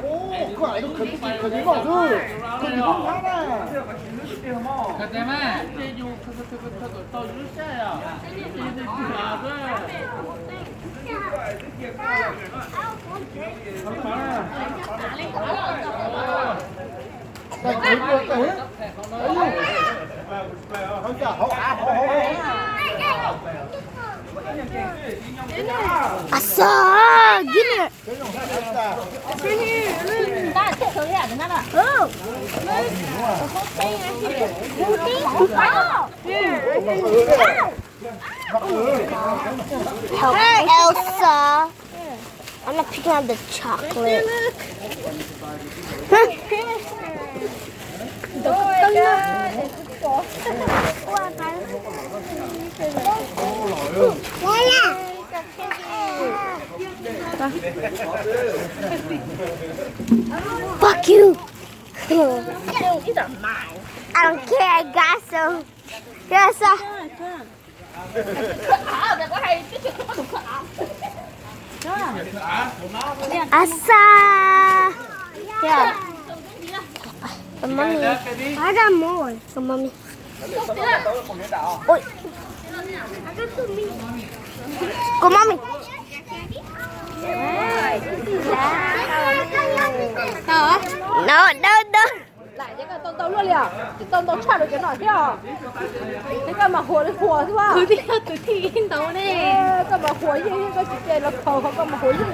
Ua, koj tus khawm tsis khawm tsis loj xwb, khawm tsis loj hnab na. Khawm tias mas. Tag kis ua tag, hauv cas hauv av hauv hauv hauv. Asa, gini. Help Elsa. I'm gonna pick out the chocolate. Fuck you. I don't care, I got some. Here's a. Asa. Yeah. Con mami. I got more. Con mami. Ui. Con mami. No, no, no. Lam ces koj tau ntau luaj li os, tsis tau ntau tshaj rau cov no thiab os. Ces koj mas huas li huas xwb as. Kwv tij, kwv tij ntau ne. Koj mas huas yeej yeej, koj tsis ces los khaus ho koj mas huas yeej.